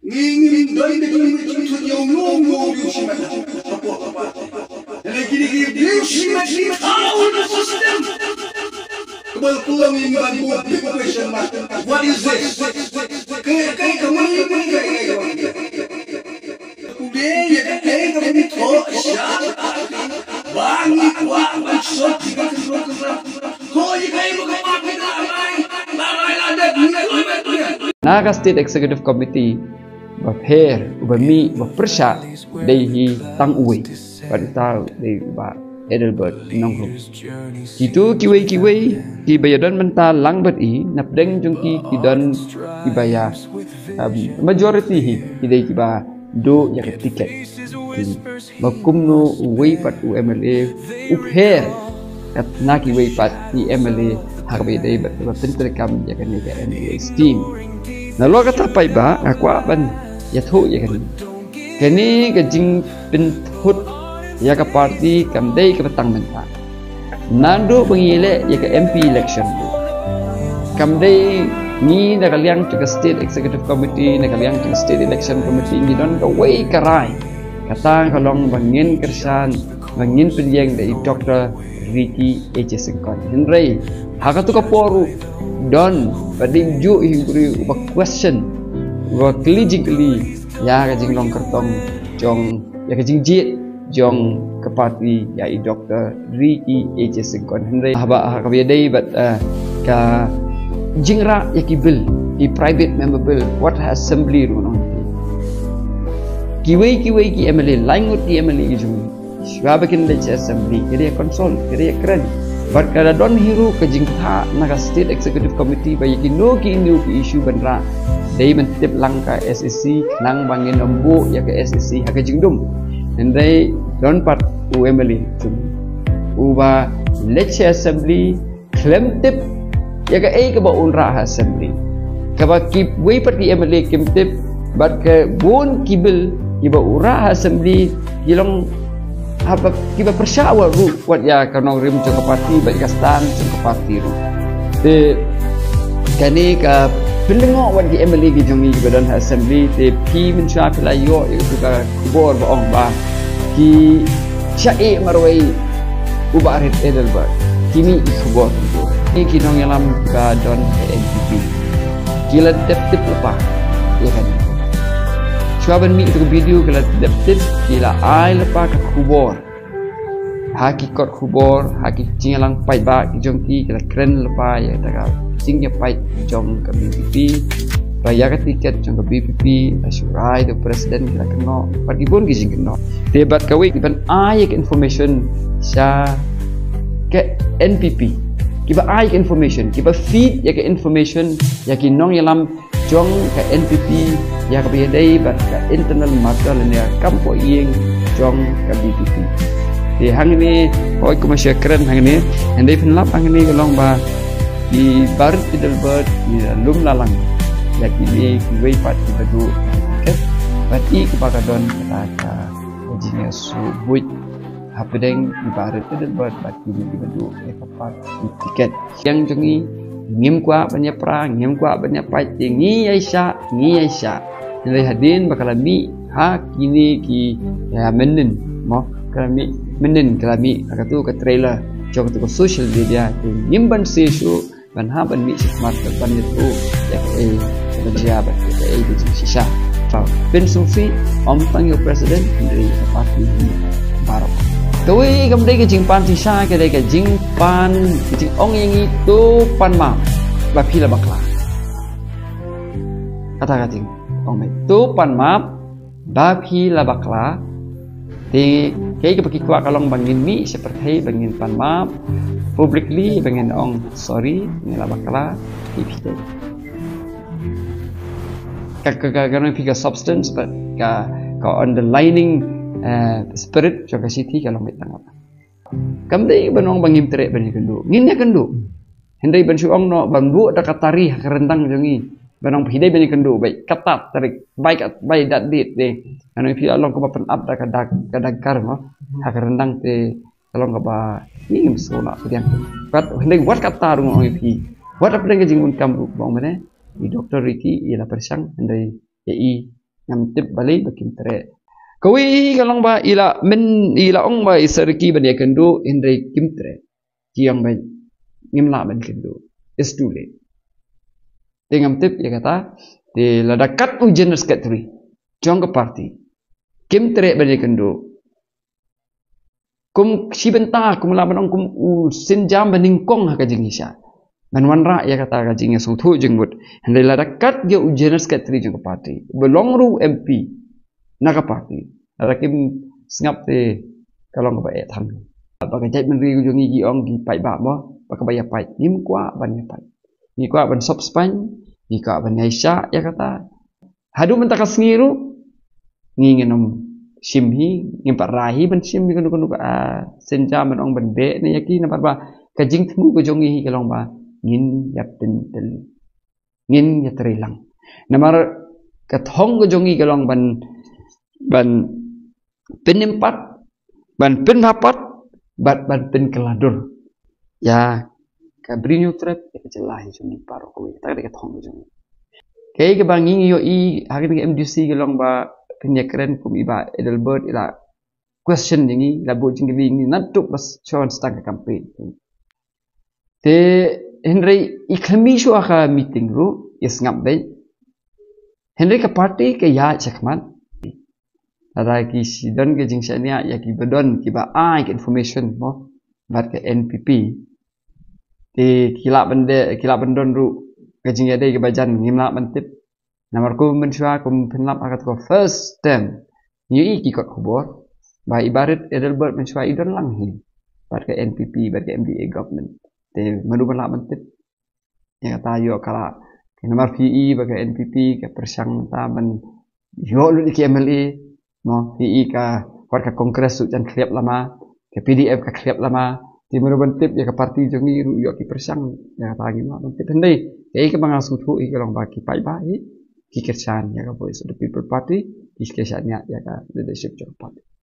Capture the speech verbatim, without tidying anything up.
Ngi ngim don ka jingmut jingthut ïa uno uno u briew shimet hapoh ka party. Lane kine ki briew shimet ki thaw na system. Kaba la pynlong ïa ngi ban buh big question mark. What is this? Kaei kaei ka mut ïa ngi kaei kaei ka mut. Ku dei ïa kaei ka mut thoh sha ba ngi kwah ban sot ïa ka kynroh kynrah. Thoh ïa kaei ba ka party ka la rai, la rai la dep ngi la rai. Na ka State Executive Committee ba pher, uba mih, uba pyrshah, dei hi tang uwei. Bad uta u dei u Bah Adelbert Nongrum. Kito kiwei kiwei kiba ïadon mynta lang bad i, na pdeng jong ki ki don kiba ïa, um, majority hi ki dei kiba duh ïa ka tiket. Ba kumno uwei pat u M L A u pher kat na kiwei pat ki M L A ha kaba ïadei bad kaba pyntreikam ïa kane ka M L A scheme. Nalor kata paidbah, nga kwah ban ïathuh ïa kane. Kane ka jingpynthut ïa ka party kam dei kaba tang mynta. Naduh ba ngi leh ïa ka M P election ruh, kam dei ngi na ka liang jong ka State Executive Committee, na ka liang jong ka State Election Committee, ngi don kawei ka rai. Kata ka long ba ngin kyrshan, ba ngin pynïeng da i Doctor Ricky A J Syngkon. Hynrei ha katu ka por ruh don ba dei juh hi u briew uba question, uba kylli jingkylli ïa ka jinglong kyrtong jong, ïa ka jingjied jong ka party ïa i Doctor Ricky A J Syngkon. Hynrei haba ha kaba ïadei bad, eh, ka jingrah ïa ki bill, ki private member bill, wat ha assembly ruh nong. Kiwei kiwei ki M L A, laingut ki M L A ki jong ngi, shuwa ba kin leit sha assembly, ki dei consult, ki dei kren. Bad ka la don hi ruh ka jingkthah na ka State Executive Committee ba ïa kino kino ki issue ban rah, dei ban tip lang ka S E C, khnang ba ngin ym buh ïa ka S E C ha ka jingdum. Hynrei don pat u M L A jong ngi uba leit sha assembly, khlem tip ïa kaei kaba un rah ha assembly. Kaba kiwei pat ki M L A kim tip, bad ka bun ki bill kiba u rah ha assembly ki long haba kiba pyrshah wat ruh wat ïa ka nongrim jong ka party bad ka stand jong ka party ruh. Te kane ka pynlyngngoh wat ki M L A ki jong ngi kiba don ha assembly, te phi mynshuwa phi la ïoh ïa ka khubor ba ong ba ki shah ïeh marwei u Bah Rit Adelbert. Ki mih ki khubor kumto. Ki, ki nongïalam ka don ka N P P ki la dep tip lypa ïa kane. Shuwa ban mih ïa ka video ki la dep tip, ki la ai lypa ka khubor ha ki kot khubor, ha ki jingïalang paidbah ki jong ki, ki la kren lypa ïa kata ka jingïapait jong ka V P P. Ba ïa ka tiket jong ka V P P la shu rai da u president, ki la kynnoh bad ki bun ki jingkynnoh. Te bad kawei kiban ai ïa ka information sha ka N P P, kiba ai ïa ka information, kiba feed ïa ka information ïa ki nongïalam jong ka N P P ïa kaba ïadei bad ka internal matter lane ka kam poh ïing jong ka V P P. Te hangne, hooid, kumba shu kren hangne, hynrei phin lap hangne ka long ba i Bah Rit Adelbert i la lum la lang ïa kine kiwei pat kiba duh ïa ka tiket, bad i kaba ka don kata ka jingïasuk buit hapdeng i Bah Rit Adelbert bad kine kiba duh ïa ka party tiket. Ïa jong ngi, ngim kwah ban ïapra, ngim kwah ban ïapait, te ngi ïaishah, ngi ïaishah. Hynrei hadien ba ka la mih ha kine ki, ïa, mynnin, mo, ka la mih mynnin, ka la mih ha katu ka trailer jong katu ka social media, te ngim banse shuh ban hap ban mih shakhmat ban ïathuh ïa kaei kaba jia bad kaei ka jingshisha. Ba pynsngewsih ym tang ïa u president, hynrei ïa ka party hi baroh. Kawei kam dei ka jingpan shisha, ka dei ka jingpan, ka jingong ïa ngi to pan map ba phi la bakla. Kata ka jingong, mei, to pan map ba phi la bakla. Te kaei kaba ki kwah ka long ba ngin mih sha pyrthei, ba ngin pan map publicly, ba ngin ong sorry, ngi la bakla, te phi dei ka, ka, ka, ka, phi ka substance, but ka, ka underlining, eh, spirit jong ka shithi ka long beit tang. Kam dei ban ong ba ngim treh ban ïakynduh, ngin ïakynduh. Hynrei ban shu ong noh ban buh da ka tari ha ka ryndang jong ngi, ban ong phi dei ban ïakynduh, bai kata tarik, bai kat, bai dat date, dei. Ngan ong phi la long kumba pynap da ka dak, ka dak kar, mo, ha ka ryndang, te ka long kaba ngim sngewlah pdiang. Kat hynrei wat kata ruh ngan ong ïa phi, wat hapdeng ka jingbun kam ruh ba ong mynne i Doctor Ricky i la pyrshang, hynrei ïa i Ngam tip balei ba kim treh. Kawei hi ka long ba i la men, i la ong ba i syrki ban ïakynduh, hynrei kim treh. Ki ong ba ngim lah ban kynduh. It's too late. Te ngam tip ïa kata. Te lada kat u General Secretary jong ka party, kim treh ban ïakynduh, kum shi bynta, kum lah ban ong kum u sienjam ba nyngkong ha ka jingïaishah, ban wanrah ïa kata ka jingïasngewthuh jingmut. Hynrei lada kat ïa u General Secretary jong ka party, ba long ruh M P na ka party, lada kim sngap te ka long kaba eh than. Ba ka jaitbynriew ka jong ngi ki ong ki paidbah mo, ba kaba ïa pait, ngim kwah ban ïa pait. Ngi kwah ban sop spaiñ, ngi kwah ban ïaishah ïa kata. Haduh mynta ka sngi ruh ngi ngin ym shim hi, ngim pat rai hi ban shim hi kano kano ka, ah, sienjam ban ong ban beh ne ïa ki, namar ba ka jingthmu ka jong ngi hi ka long ba ngin ïa pyntel, ngin ïa trei lang. Namar ka thong ka jong ngi ka long ban, ban pynïmpat, ban pynbha pat, bad ban pynkylla dur ïa ka Bri Hynñiewtrep, ïa ka jylla hi jong ngi baroh kawei. Kata ka dei ka thong ka jong ngi. Kaei kaba ngi ngi ïohi ha kane ka M D C ka long ba pynïakren kum i Bah Adelbert i la question ïa ngi, la buh jingkylli ïa ngi naduh ba shuwa sdang ka campaign. Te hynrei i khlem mih shuh ha ka meeting ruh, i sngap beit. Hynrei ka party ka ïaid shakhmat. Lada ki shu don ka jingshaniah ïa kiba don, kiba ai ka information mo, bad ka N P P, te ki lah ban de, ki lah ban don ruh ka jingïadei kaba jan, ngim lah ban tip. Namar kum mynshuwa, kum phin lap ha kata ka first term, ngi ïohi ki kot khubor ba i Bah Adelbert mynshuwa i don lang hi bad ka N P P, bad ka M D A government. Te mano ba lah ban tip ïa kata, ïoh ka lah. Namar phi i ba ka N P P ka pyrshang mynta ban ïoh lut ïa ki M L A, mo, phi i ka, wat ka Congress ruh jan khlieh lama, ka P D F ka khlieh lama. Te mano ban tip, ïa ka party jong ngi ruh ïoh ki pyrshang, ïa kata ngim lah ban tip. Hynrei kaei kaba nga sngewthuh hi ka long ba ki paidbah hi ki kyrshan ïa ka Voice of the People Party, ki kyrshan ïa, ïa ka leadership jong ka party.